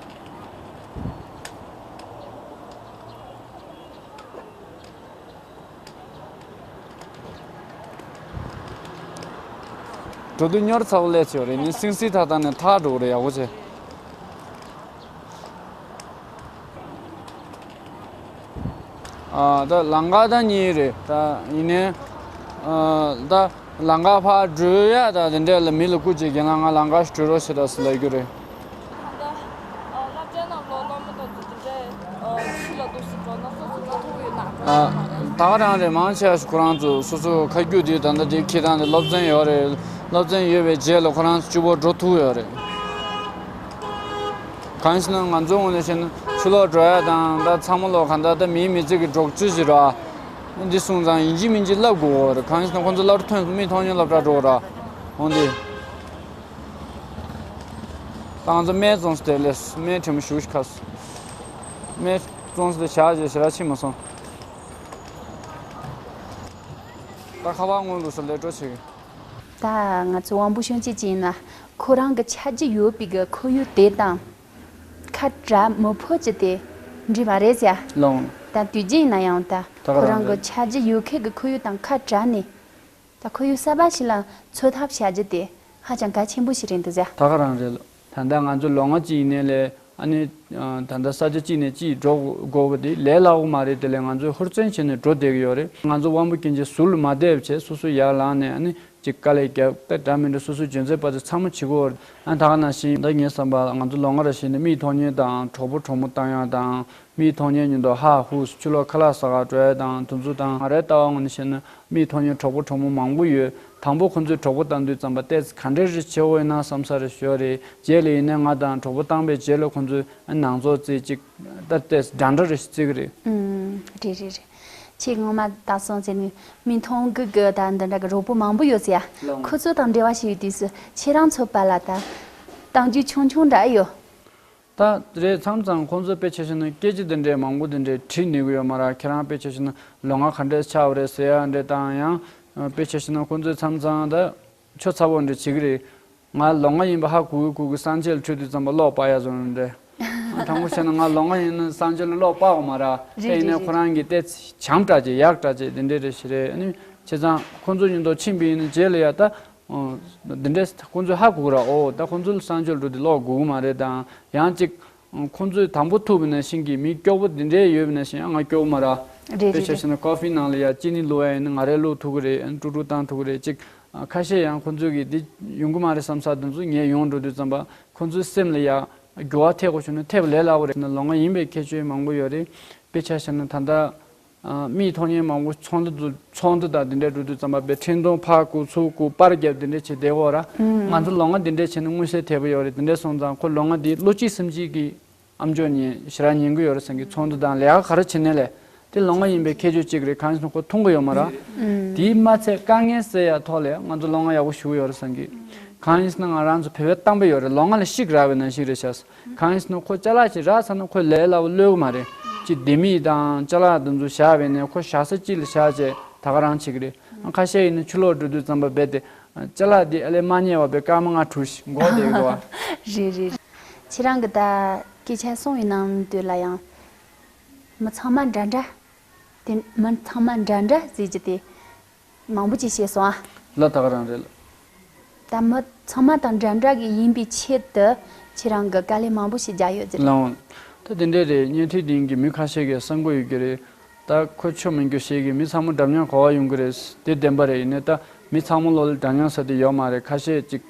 འགྲོ་དུས་གཉོར་ཚ་པོ་སླེབས་ཡོད་རེད། ནི་སིང་སིང་ཐག་ཐག་ནས་ཐག་འགྲོ་གི་རེད། ཡག་པོ་བྱས། ཨ། ད་ལམ་ཁ་ད་གཉིས་རེད། ད་ཡིན་ནའི་ཨ། ད་ལམ་ཁ་ཕར་བགྲོད་ཡ་ད་དེ་འདྲས་ལ་མི་ལ་སྐུ་མཁྱེན་རྒན་ལགས་ང་ལམ་ཁ་ཞིག་བགྲོད་རོགས་བྱེད་ད་ཟེར་ལབ་རྒྱུ་རེད། ད་ལྟ་སློབ་གྲྭའི་ནང་ལོགས་སློབ་མ་དང་དེ་འདྲས་ཕྱི་ལ་འདུག་སེ་འགྲོ་ན་སོ་སོ་ལ་ཐུག་ཡོད་ན། ཨ། ད་ག་རང་རེད། མང་ཆེ་བ་ཞིག་ཁོ་རང་ཚོ་སོ་སོ་ཁ་རྒྱུག་དེ་ད་ལྟ་དེ་ཁྱེད་རང་དེ་སློབ་ཚན་ཡོད་རེད། སློབ་ཚན་ཡོད་པའི་རྗེས་ལ་ཁོ་རང་ཚོ་སྤྱི་བོ་འགྲོ་ཐུབ་ཡོད་རེད། གང་ཞིག་ན་ང་ཚོའི་ངོས་ནས་བཤད་ན་ཕྱི་ལོགས་འགྲོ་ཡ་དང་ད་ཚང་མ་ལོག་ག་འདྲ་ད་མིའི་མི་ཚེ་གི་འགྲོ་སྤྱོད་ཞིག་ར། འདི་སོང་ཙང་ཡིན་གཅིག་མིན་གཅིག་བསླབ་དགོས་རེད། གང་ཞིག་ན་ཁོང་ཚོ་སློབ་གྲྭ་ཐོན་སོང་མིའི་ཐོག་ཉིད་སློབ་གྲྭ་འགྲོ་ར། འོང་དེ། ད་ང་ཚོ་སྨད་བཙོང་ས་དེ་ལས་སྨད་ཕྲན་བུ་ཞུ་ཞིག་ཁ་སོང་། སྨད་བཙོང་ས་དེ་བཞག་རྗེས་ཞེ་དྲག་ཕྱིན་མ་སོང་། ད་ཁ་པར་སྔོན་འདུག་ས་ལས་འགྲོ་བྱེད་ཀྱི། ད་ང་ཚོ་དབང་པོ་སྐྱོན་ཅན་ཅིག་ཡིན་ན་ཁོ་རང་གི་ཆ་རྒྱུས་ཡོད་པའི་གི་ཁོར་ཡུག་དེ་དང་། ཁ་བྲལ་མི་ཕོད་ཀྱི་དེ་འདྲི་མ་རེད་ཟེར། ལོང་། ད་དུས་རྒྱུན་ཡིན་ན་ཡང་ད་ད་ག་ཁོ་རང་རང་གི་རེད། ཆ་རྒྱུས་ཡོད་མཁན་གི་ཁོར་ཡུག་དང་ཁ་བྲལ་ནས། ད་ཁོར་ཡུག་གསར་པ་ཞིག་ལ་འཚོ་ཐབས་བྱ་རྒྱུ་དེ་ཧ་ཅང་གལ་ཆེན་པོ་ཞིག་རེད་འདུག་ཟེར། ད་ག་རང་རེད་ལོ། ད་ལྟ་ང་ཚོ་ལོ་ལྔ་གཅིག་ཡིན་ནའི་ལས་ཨ་ནི། ད་ལྟ་ས་ཆ་གཅིག་ནས་གཅིག་འགྲོ་དགོས་པ་དེ་ལས་སླ་པོ་མ་རེད། དེ་ལས་ང་ཚོས་ཧུར་བརྩོན་བྱས་ནས་འགྲོ་བསྡད་ཀྱི་ཡོད་རེད། ང་ཚོ་དབང་པོ་སྐྱོན་ཅན་ཟུར་ལ་མ་བསྡད་པ་བྱས་སོ་སོ་ཡར་ལངས་ནས་ཨ་ནི་ཅིག་དཀའ་ལས་རྒྱབ་ད་འདྲ་མི་འདྲ་སོ་སོའི་འཇོན་ཚད་པ་དེ་ཚང་མ་བྱེད་དགོས་རེད། ཨ་ད་ག་ནང་བཞིན་ད་ངའི་བསམ་པ་ང་ཚོ་ལོ་ལྔ་རེ་བཞིན་ནས་མིའི་ཐོག་ཉེས་དང་གྲོགས་པོ་གྲོགས་མོ་བཏང་ཡག་དང་། མིའི་ཐོག་ཉེས་ཉིན་ཐོ་ཧ་ཧུ་ཕྱི་ལོགས་ཁ་ལག་ཟ་གར་འགྲོ་ཡ་དང་དེ་ཚོ་དང་། ང་རའི་ལྟ་བ་ངོས་ནས་བཤད་ན་མིའི་ཐོག་ཉེས་གྲོགས་པོ་གྲོགས་མོ་མང་པོ་ཡོད། དང་པོ་ཁོ་ཚོས་གྲོགས་པོ་བཏང་དུས་ཙམ་པ་ཏོག་ཙམ་ག་འདྲས་རེ་བྱེད་འོས་ན་བསམ་ས་རེ་ཞོ་རེད། རྗེས་ལ་ཡིན་ན་ང་དང་གྲོགས་པོ་བཏང་པའི་རྗེས་ལ་ཁོ་ཚོས་ནང་ཚོགས་རྩིས་ཅིག་ད་ཏོག་ཙམ་འདྲ་འདྲ་རེ་ཞིག་བརྩི་གི་རེད། ཨུམ། རེད་རེད་རེད། ཁྱེད་ངོ་མ་ད་སོང་ཟེར་ནས་མིའི་ཐོག་གི་གི་ད་འདི་འདྲ་གི་གྲོགས་པོ་མང་པོ་ཡོད་ཟེར་ཡ། ལགས། ཁོ་ཚོ་དང་འབྲེལ་བ་ཞིག་ཡོད་དུས་སུ་ཁྱེད་རང་ཚོ་བར་ལ་ད་གཏམ་རྒྱུད་ཆུང་ཆུང་འདྲ་ཨེ་ཡོད། ད་རེད། མཚམས་མཚམས་ཁོང་ཚོས་དཔེ་ཆ་བཞག་ན་སྐད་ཆ་འདི་འདྲའི་མང་པོ་འདི་འདྲའི་དྲིས་ནུས་ཀྱི་ཡོད་མ་རེད། ཁྱེད་རང་དཔེ་ཆ་བཞག་ན་ལོ་ལྔ་ག་འདྲས་ཆགས་པ་རེད་ཟེར་ཡ་འདྲ་དང་། ཡང་དཔེ་ཆ་བཞག་ན་ཁོང་ཚོས་མཚམས་མཚམས་ད་ཆོ་ཚ་པོ་འདྲ་བྱེད་ཀྱི་རེད། ང་ལོ་ལྔ་ཡིན་པ་ཧ་གོ་གི་གོ་གི་སང་ཆེད་ལ་ཁྲིད་དུས་ཙམ་པ་གློག་སྤར་ཡ་བཟོ་འདྲ། དྲང་པོ་བཤད་ན་ང་ལོ་ལྔ་ཡིན་ན་སང་ཆེད་ལ་གློག་སྤར་བ་མ་རེད། རེད་ཨེ་ཡིན་རེད་ནའི་རེད། ཁོ་རང་གི་ཏོག་ཙམ་བྱམས་དྲགས་བྱས་ཡག་དྲགས་བྱས་འདི་འདྲས་རེད་ཞིག་རེད། ཨ་ནི་བྱས་ཙང་ཁོང་ཚོ་ཉིན་ཐོ་ཕྱིན་པ་ཡིན་ན་རྗེས་ལ་ཡ་ད། འདི་འདྲས་ཁོང་ཚོས་ཧ་གོ་གི་ར། ཨོ་ད་ཁོང་ཚོ་ལ་སང་ཆེད་འགྲོ་དུས་གློག་དགོས་ཀྱི་མ་རེད་དང་། ཡང་ཅིག་ཁོང་ཚོས་དང་པོ་ཐུག་པ་ནང་བཞིན་གྱི་མི་སྐྱོ་པོ་འདི་འདྲས་ཡོད་པ་ནང་བཞིན་ང་སྐྱོ་པོ་མ་ར། རེད་དཔེ་རེད་ཆ་རེད། བཞག་ན་ཀོ་ཕི་ནང་ལ་ཡ་ཅི་ནི་བླུགས་ཡ་ཡིན་ན་ང་རས་བླུགས་ཐུབ་ཀྱི་རེད། ཀྲུག་ཀྲུག་བཏང་ཐུབ་ཀྱི་རེད། ཅིག་ཁ་ཤས་ཡང་ཁོང་ཚོས་ཀྱི་འདི་ཡོང་གི་མ་རེད་བསམ་ས་དེ་ཚོ་ངས་ཡོང་འགྲོ་དུས་ཙམ་པ་ཁོང་ཚོའི་སེམས་ལ་ཡ་འགྱུར་བ་ཐེབས་དགོས་བྱུང་ན་ཐེབས་ལས་སླ་པོ་རེད། ལོ་ལྔ་ཡིན་པའི་ཁྱད་ཆོས་མང་པོ་ཡོད་རེད། དཔེ་ཆ་བཞག་ན་ད་ལྟ། ཨ། མིའི་ཐོག་ཉེས་མང་པོ་ཚོགས་འདུ་དུ་ཚོགས་འདུ་དང་དེ་འདྲ་འགྲོ་དུས་ཙམ་པ་བས་འཕྲིན་གཏོང་ཕར་བསྐུར་ཚུར་བསྐུར་པར་རྒྱབ་དེ་འདྲ་བྱེད་བསྡད་ཡོད་ར། ང་ཚོ་ལོ་ལྔ་དེ་འདྲ་བྱས་ན་མངོན་གསལ་དོད་པོ་ཡོད་རེད། དེ་འདྲ་སོང་ཙང་ཁོ་ལོ་ལྔ་དེ་བློ་གཅིག་སེམས་གཅིག་གིས་ཨ་མཆོག་ཉིད་ཞེ་དྲག་ཉན་གི་ཡོད་རེད་བསམ་གི། ཚོགས་འདུ་དང་ལས་ཀ་ག་རེ་བྱེད་ནའི་ལས་དེ་ལོ་ལྔ་ཡིན་པའི་ཁྱད་ཆོས་གཅིག་རེད། གང་ཡིན་ཟེར་ན་ཁོ་མཐོང་གི་ཡོད་མ་ར། དེས་མ་ཚད་དཀའ་ངལ་སེལ་ཡ་ཐོག་ལ་ང་ཚོ་ལོ་ལྔ་ཡག་པོ་ཞུ་གི་ཡོད་རེད་བསམ་གི། གང་ཡིན་ཟེར་ན་ང་རང་ཚོ་བོད་པའི་གཏམ་དཔེ་ཡོད་རེད། ལོ་ལྔ་ལ་ཤིག་རག་པའི་ནང་བཞིན་རེད་ཤག། གང་ཡིན་ཟེར་ན་ཁོ་ཅ་ལག་ཅིག་རག་ཚར་ན་ཁོ་ལས་སླ་པོ་གློད་གི་མ་རེད། ཅིག་ལྡེ་མིག་དང་ཅ་ལག་དེ་ཚོ་བཞག་པས་ནས་ཁོ་བཞག་ས་གཅིག་ལ་བཞག་བྱས་ད་ག་རང་བྱེད་ཀྱི་རེད། ཁ་ཤས་ཡིན་ན་ཕྱི་ལོགས་འགྲོ་དུས་ཙམ་པ་རྦད་དེ་ཅ་ལག་འདི་ཨ་ལས་མ་རྙེད་པ་བས་སྐར་མ་ལྔ་དྲུག་ཞིག་འགོར་བསྡད་ཀྱི་འདུག་བ། རེད་རེད། ཁྱེད་རང་གི་ད་སྐད་ཆ་གསུང་བའི་ནང་དུ་ལ་ཡང་མི་ཚང་མ་འདྲ་འདྲ། དེ་མི་ཚང་མ་འདྲ་འདྲ་ཟེར་རྒྱུ་དེ། མང་པོ་ཅིག་བཤད་སོང་ཨ། ལ་ད་ག་རང་རེད་ལ། ད་མི་ཚང་མ་དང་འདྲ་འདྲ་གི་ཡིན་པའི་ཆེད་དུ་ཁྱེད་རང་གི་དཀའ་ལས་མང་པོ་ཞིག་རྒྱག་ཡོད་ཟེར། ལའོ། ད་དེ་འདྲས་རེད། བརྙན་འཕྲིན་འདིང་གི་མི་ཁ་ཤས་ཀྱིས་བསམ་གི་ཡོད་ཀྱི་རེད། ད་ཁོ་ཆོ་མི་འགྱོ་ཤེས་ཀྱི་མི་ཚང་མ་འདྲ་མཉམ་གོ་བ་ཡོང་གི་རེད། དེ་བདེན་པ་རེད། ཡིན་ནའི་ད་མི་ཚང་མ་ལོ་ལ་འདྲ་མཉམ་ས་དེ་ཡོད་མ་རེད། ཁ་ཤས་ཅིག་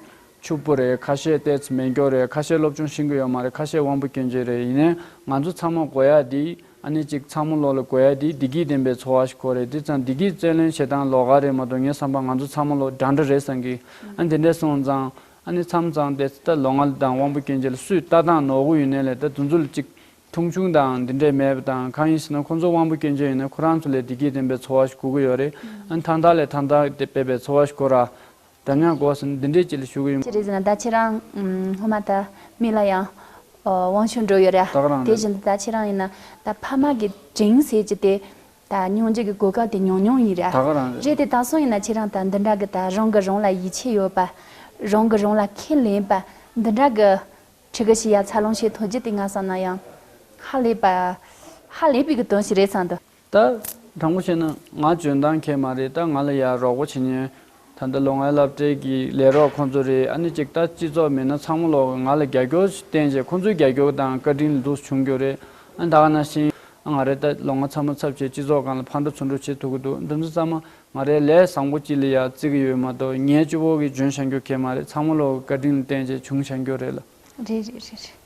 ཕྱུག་པོ་རེད། ཁ་ཤས་ཏོག་ཙམ་མེད་མཁན་རེད། ཁ་ཤས་སློབ་སྦྱོང་ཤེས་ཀྱི་ཡོད་མ་རེད། ཁ་ཤས་དབང་པོ་སྐྱོན་ཅན་རེད། ཡིན་ནའི་ང་ཚོ་ཚང་མ་དགོས་ཡ་འདི་ཨ་ནི་ཅིག་ཚང་མ་ལོ་ལ་དགོས་ཡ་འདི་བདེ་སྐྱིད་ལྡན་པའི་འཚོ་བ་ཞིག་དགོས་རེད། དེ་ཙང་བདེ་སྐྱིད་རྩོད་ལེན་བྱེད་སྟངས་ལོགས་ཀ་རེད་མ་གཏོགས་ངའི་བསམ་པ་ང་ཚོ་ཚང་མ་ལོ་འདྲ་འདྲ་རེད་བསམ་གི། ཨ་ནི་དེ་འདྲས་སོང་ཙང་ཨ་ནི་མཚམས་མཚམས་དེ་ད་ལོ་ལྔ་དང་དབང་པོ་སྐྱོན་ཅན་ལ་སུས་ལྟ་སྟངས་ནོར་གི་ཡོད་ནའི་ལས་ད་དེ་ཚོ་ལ་ཅིག་མཐོང་ཆུང་དང་འདི་འདྲས་མེད་པ་དང་། གང་ཡིན་ཟེར་ན་ཁོང་ཚོ་དབང་པོ་སྐྱོན་ཅན་ཡིན་ན་ཁོ་རང་ཚོ་ལས་བདེ་སྐྱིད་ལྡན་པའི་འཚོ་བ་ཞིག་དགོས་ཀྱི་ཡོད་རེད། ཨ་ནི་ཐང་ཐང་ལས་ཐང་ཐང་དེ་སྤེལ་བའི་འཚོ་བ་ཞིག་དགོས་ར། འདྲ་མཉམ་དགོས་ཟེར་ན་འདི་འདྲས་ཅིག་ལ་ཞུ་གི་ཡིན། ཅི་རེད་ཟེར་ན་ད་ཁྱེད་རང་ཨུམ་སྔོན་མ་ད་མི་ལ་ཡང་ ཨོ། དབང་ཤུགས་འགྲོ་ཡོད་ར། ད་ག་རང་རེད། དེ་བཞིན་དུ་ད་ཁྱེད་རང་ཡིན་ན་ད་ཕ་མ་གི་དྲིན་ཟེར་གྱི་དེ་ད་མྱོང་རྒྱུ་གི་གོ་སྐབས་དེ་ཉུང་ཉུང་ཡིན་ར། ད་ག་རང་རེད། རེད་དེ་ད་སོང་ཡིན་ན་ཁྱེད་རང་ད་འདི་འདྲ་གི་ད་རང་གི་རང་ལ་ཡིད་ཆེས་ཡོད་པ། རང་གི་རང་ལ་ཁས་ལེན་པ། འདི་འདྲ་གི་ཕྲུ་གུ་ཞིག་ཡ་འཚར་ལོངས་བྱེད་ཐུབ་རྒྱུ་དེ་ང་བསམ་ན་ཡང་ཧ་ལས་པ། ཧ་ལས་པའི་གི་དོན་ཞིག་རེད་བསམ་འདུག་ད་དྲང་པོ་བཤད་ན་ང་འཇོན་ཐང་གང་ཡང་མ་རེད། ད་ང་ལ་ཡ་རོགས་པ་བྱེད་མཁན་ད་ལྟ་ལོ་ལྔའི་སློབ་གྲྭའི་གི་ལས་རོགས་ཁོང་ཚོ་རེད། ཨ་ནི་ཅིག་ད་སྤྱི་ཚོགས་མི་སྣ་ཚང་མ་ལོག་ང་ལ་རྒྱབ་སྐྱོར་བསྟན་བྱས་ཁོང་ཚོའི་རྒྱབ་སྐྱོར་དང་བཀའ་དྲིན་ལ་འདུག་བྱུང་རྒྱུ་རེད། ཨ་ནི་ད་ག་ནང་བཞིན་ང་རེ་ད་ལོ་ལྔ་ཚང་མ་ཚབ་བྱས་སྤྱི་ཚོགས་སྒང་ལ་ཕར་འགྲོ་ཚུར་འགྲོ་བྱེད་ཐུབ་ཀྱི་འདུག་འདི་ཚོ་ཚང་མ་ང་རེ་ལས་བཟང་པོ་ཅིག་ལ་ཡ་བརྩི་གི་ཡོད་མ་གཏོགས་ངའི་གཅིག་པོ་གིས་འཇོན་བཞག་རྒྱུ་གང་ཡང་མ་རེད། ཚང་མ་ལོག་བཀའ་དྲིན་ལ་བརྟེན་བྱས་བྱུང་བཞག་རྒྱུ་རེད་ལ། རེད་རེད་རེད་རེད།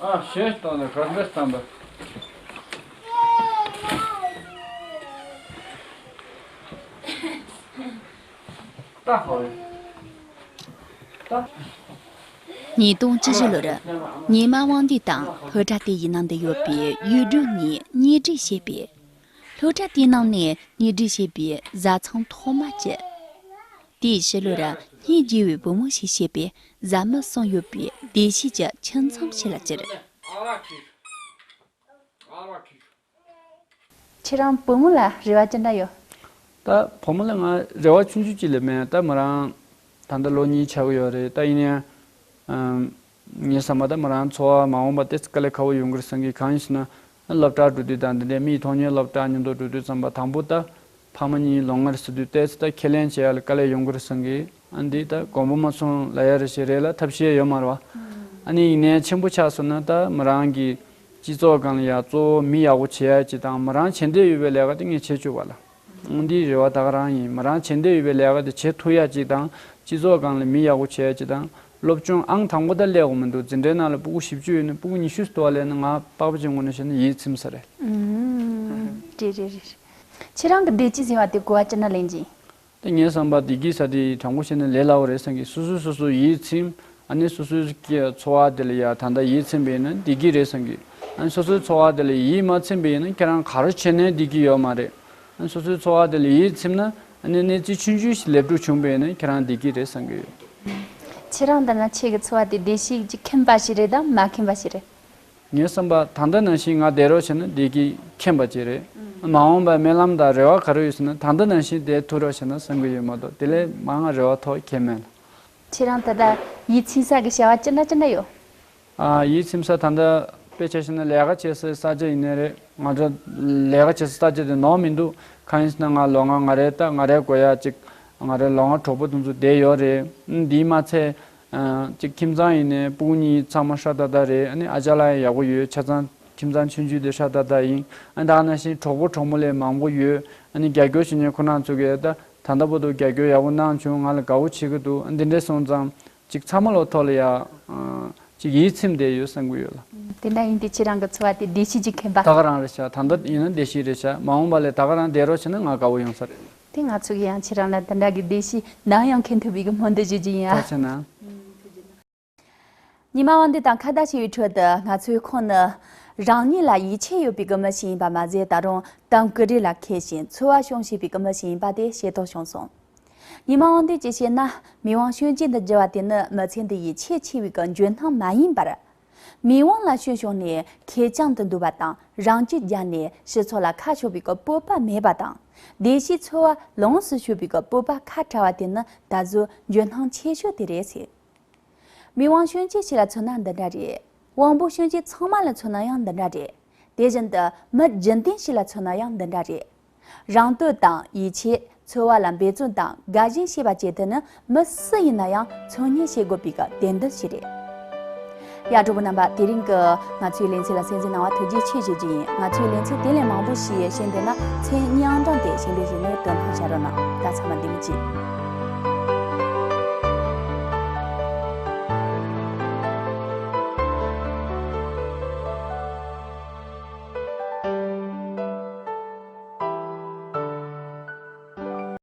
ཨ་ཞེས་བཏང་ནས་གར་འདྲ་བཏང་པ། ད་ཧོ། ད། ཉིས་སྟོང་བཅུ་བཞི་ལོར་ཉི་མ་དབང་འདུས་དང་སློབ་གྲྭ་དེ་ཡི་ནང་དུ་ཡོད་པའི་ཡུལ་གྲུ་གཉིས་གཉིས་སྒྲིག་བྱས་པས། སློབ་གྲྭ་དེའི་ནང་ནས་གཉིས་སྒྲིག་བྱས་པའི་བཟའ་ཚང་ཐོག་མ་བཅུ། དེའི་ཕྱི་ལོར་སྙིང་རྗེ་བའི་བུ་མོ་ཞེས་བཤད་པའི་བཟའ་མི་གསུམ་ཡོད་པའི་སྡེ་བཞིའི་ཁྱིམ་ཚང་ཞིག་ལ་གྱུར། ཁྱེད་རང་བུ་མོ་ལ་རེ་བ་ཅི་འདྲ་ཡོད། ད་བུ་མོ་ལ་ང་རེ་བ་ཆུང་ཆུང་ཅིག་ལས་མེད། ད་མོ་རང་ད་ལྟ་ལོ་གཉིས་ཆགས་ཀྱི་ཡོད་རེད། ད་ཡིན་ནའང་ངའི་བསམ་པ་ད་མོ་རང་འཚོ་བ་མ་འོངས་པ་དེ་དཀའ་ལས་ཁག་པོ་ཡོང་གི་རེད་བསམ་གི། གང་ཡིན་ཟེར་ན་སློབ་གྲྭར་འགྲོ་དུས་དང་དེ་འདྲའི་མིའི་ཐོག་ཉིད་སློབ་གྲྭ་མཉམ་དུ་འགྲོ་དུས་ཙམ་པ་དང་པོ་ད་ཕ་མ་གཉིས་ལོང་བ་རེད་ཟེར་དུས་ཏོག་ཙམ་ད་ཁས་ལེན་བྱེད་ཡ་ལ་དཀའ་ལས་ཡོང་གི་རེད་བསམ་གི། ཨ་འདི་ད་དགོངས་པ་མ་ཚོམ་ལབ་ཡ་རེད་ཞེས་རེད་ལ་ཐབས་ཤེས་ཡོད་མ་རེད་བ། ཨ་ནི་ཡིན་ནའི་ཆེན་པོ་ཆགས་སོང་ན་ད་མོ་རང་གི་སྤྱི་ཚོགས་སྒང་ལ་ཡ་གཙོ་བོ་མི་ཡག་པོ་བྱེད་ཡ་ཅིག་དང་མོ་རང་བྱེད་འདོད་ཡོད་པའི་ལས་ཀ་དེ་ངས་བྱེད་བཅུག་པ་ལ། ཨང་འདིའི་རེ་བ་ད་ག་རང་ཡིན། མོ་རང་བྱེད་འདོད་ཡོད་པའི་ལས་ཀ་དེ་བྱེད་ཐུབ་ཡ་ཅིག་དང་སྤྱི་ཚོགས་སྒང་ལ་མི་ཡག་པོ་བྱེད་ཡ་ཅིག་དང་། སློབ་སྦྱོང་ཨང་དང་པོ་ད་སླེབས་དགོས་མི་འདུག་འཛིན་གྲྭའི་ནང་ལ་ཕྲུ་གུ་བཞི་བཅུ་ཡོད་ན་ཕྲུ་གུ་ཉི་ཤུ་ཙམ་སླེབས་ན་ང་པགས་པ་ཅན་ངོས་ནས་བཤད་ན་ཡིད་ཚིམ་ས་རེད། ཨང་། རེད་རེད་རེད། ཁྱེད་རང་གི་བདེ་སྐྱིད་ཟེར་བ་དེ་གོ་བ་ཅི་འདྲ་ལེན་གྱི་ཡིན། ད་ངའི་བསམ་པ་བདེ་སྐྱིད་ཟེར་དེ་དྲང་པོ་བཤད་ན་ལས་སླ་བོ་རེད་བསམ་གི། སོ་སོས་སོ་སོ་ཡིད་ཚིམ། ཨ་ནི་སོ་སོའི་སྐྱེ་འཚོ་བ་དེ་ལ་ཡ་ད་ལྟ་ཡིད་ཚིམ་པ་ཡིན་ན་བདེ་སྐྱིད་རེད་བསམ་གི། ཨ་ནི་སོ་སོའི་འཚོ་བ་དེ་ལ་ཡིད་མ་ཚིམ་པ་ཡིན་ན་ཁྱེད་རང་ག་རེ་བྱས་ནའི་བདེ་སྐྱིད་ཡོད་མ་རེད། ཨ་ནི་སོ་སོའི་འཚོ་བ་དེ་ལ་ཡིད་ཚིམ་ན་ཨ་ནི་གནས་ཚུལ་ཆུང་ཆུང་ཞིག་ལེགས་གྲུབ་བྱུང་པ་ཡིན་ན་ཁྱེད་རང་བདེ་སྐྱིད་རེད་བསམ་གི་ཡོད། ཁྱེད་རང་ལྟར་ན་ཁྱེད་ཀྱི་འཚོ་བ་དེ་བདེ་སྐྱིད་ཀྱིས་ཁེངས་པ་ཞིག་རེད་དམ་མ་ཁེངས་པ་ཞིག་རེད། ངའི་བསམ་པ་ད་ལྟ་ནང་བཞིན་ང་བསྡད་རོགས་བྱས་ན་བདེ་སྐྱིད་ཁེངས་པ་ཅིག་རེད། མ་འོངས་པའི་སྨོན་ལམ་དང་རེ་བ་ག་རེ་ཡོད་ཟེར་ན་ད་ལྟ་ནང་བཞིན་བསྡད་ཐུབ་རོགས་བྱས་ན་བསམ་གྱི་ཡོད་མ་གཏོགས་དེ་ལས་མང་ང་རེ་བ་ཐོག་གང་མེད་ལ། ཁྱེད་རང་ད་ལྟ་ཡིད་ཚིམ་ས་གི་བྱ་བ་ཅི་འདྲ་ཅི་འདྲ་ཡོད། ཨ། ཡིད་ཚིམ་ས་ད་ལྟ་དཔེ་ཆ་བཞག་ན་ལས་ཀ་བྱེད་སའི་ས་ཆ་ཡིན་ནའི་རེད། ང་ཚོ་ལས་ཀ་བྱེད་སའི་ས་ཆ་དེ་ནོར་མི་འདུག་གང་ཡིན་ཟེར་ན་ང་ལོ་ལྔ་ང་རེ་ད་ང་རེ་དགོས་ཡ་ཅིག་ང་རེ་ལོ་ལྔ་གྲོགས་པོ་དེ་ཚོ་བསྡད་ཡོད་རེད། འདིའི་མ་ཚད། ཨ། ཅིག་ཁྱིམ་ཚང་ཡིན་ནའི་སྤུ་གུ་གཉིས་ཚང་མ་ཧྲ་ཏག་ཏག་རེད། ཨ་ནི་ཨ་ཅག་ལགས་ཡག་པོ་ཡོད། ཆ་ཚང་ཁྱིམ་ཚང་ཆུང་ཆུང་དེ་ཧྲ་ཏག་ཏག་ཡིན། ཨ་ནི་ད་ག་ནང་བཞིན་གྲོགས་པོ་གྲོགས་མོ་ལས་མང་པོ་ཡོད། ཨ་ནི་རྒྱབ་སྐྱོར་བྱེད་མཁན་ཁོ་རང་ཚོ་གིས་ད་ད་ལྟ་བར་དུ་རྒྱབ་སྐྱོར་ཡག་པོ་གནང་བྱུང་། ང་ལ་དགའ་བོ་བྱེད་ཀྱི་འདུག་ཨ་འདི་འདྲས་སོང་ཙང་ཅིག་ཚང་མ་ལོ་ཐོག་ལ་ཡ། ཨ། ཅིག་ཡིད་ཚིམ་བསྡད་ཡོད་བསམ་གྱི་ཡོད་ལ། དེ་འདྲ་ཡིན་དུས་ཁྱེད་རང་གི་འཚོ་བ་དེ་བདེ་སྐྱིད་ཀྱིས་ཁེངས་པ། ད་ག་རང་རེད་ཤག་ད་ལྟ་ཡིན་ན་བདེ་སྐྱིད་རེད་ཤག་མ་འོངས་པ་ལ་ད་ག་རང་བསྡད་རོགས་བྱས་ན་ང་དགའ་བོ་ཡོང་ས་རེད། དེ་ང་ཚོ་གིས་ཡང་ཁྱེད་རང་ལ་དེ་འདྲ་གི་བདེ་སྐྱིད་ནམ་ཡང་ཁེངས་ཐུབ་པའི་གི་སྨོན་འདུན་ཞུ་རྒྱུ་ཡིན་ཨ། ཐུགས་རྗེ་གནང་། ཉི་མ་དབང་འདུས་དང་ཁ་བརྡ་བྱས་པའི་ཁྲོད་དུ་ང་ཚོས་ཁོང་ནི་རང་ཉིད་ལ་ཡིད་ཆེས་ཡོད་པའི་གི་མི་ཞིག་ཡིན་པ་མ་ཟད་ད་རུང་དམ་བཀུར་རེ་ལ་མཁས་ཤིང་འཚོ་བ་སྐྱོང་ཤེས་པའི་གི་མི་ཞིག་ཡིན་པ་དེ་ཤེས་རྟོགས་བྱུང་སོང་། ཉི་མ་དབང་འདུས་ཀྱིས་བཤད་ན་མི་དབང་གཤོན་ཆེན་དུ་འགྱུར་བ་དེ་ནི་མི་ཚེ་འདི་ཡི་ཁྱད་ཆེ་བའི་གི་འཇོན་ཐང་མ་ཡིན་པར། མི་དབང་ལ་ཞོན་བྱུང་ནས་ཁེར་རྐྱང་དུ་འདུག་པ་དང་རང་རྒྱུད་རྒྱ་ནས་སྤྱི་ཚོགས་ལ་ཁ་ཕྱོགས་པའི་གི་སྤོབས་པ་མེད་པ་དང་བདེ་སྐྱིད་འཚོ་བ་ལོངས་སུ་སྤྱོད་པའི་གི་སྤོབས་པ་ཁ་བྲལ་བ་དེ་ནི་ད་གཟོད་འཇོན་ཐང་ཆེ་ཤོས་དེ་རེད་ཟེར། མི་དབང་གཤོན་ཆེན་ཞིག་ལ་མཚོན་ན་འདི་འདྲ་རེད། དབང་པོ་གཤོན་ཆེན་ཚང་མ་ལ་མཚོན་ན་ཡང་འདི་འདྲ་རེད། དེ་བཞིན་དུ་མི་རྒྱུན་ལྡན་ཞིག་ལ་མཚོན་ན་ཡང་འདི་འདྲ་རེད། རང་བསྟོད་དང་ཡིད་ཆེས། འཚོ་བ་ལ་འབད་བརྩོན་དང་དགའ་ཞེན་བྱེད་པ་བཅས་དེ་ནི་མི་སུ་ཡིན་ན་ཡང་ཚོར་སྙེག་བྱེད་དགོས་པའི་གི་དེ་འདུན་ཞིག་རེད། ཡ། གྲོགས་པོ་རྣམ་པ། དེ་རིང་གི་ང་ཚོའི་ལེ་ཚན་ལ་གསན་གཟིགས་གནང་བ་ཐུགས་རྗེ་ཆེ་ཞུ་རྒྱུ་ཡིན། ང་ཚོའི་ལེ་ཚན་དེ་ལས་མང་པོ་ཞིག་ཤེས་འདོད་ན་མཚན་སྙན་གྲགས་དེ་གཞན་པའི་གཞི་ནས་དོན་དག་བྱ་རོགས་གནང་། ད་ཚང་མ་བདེ་མོ་བྱོས།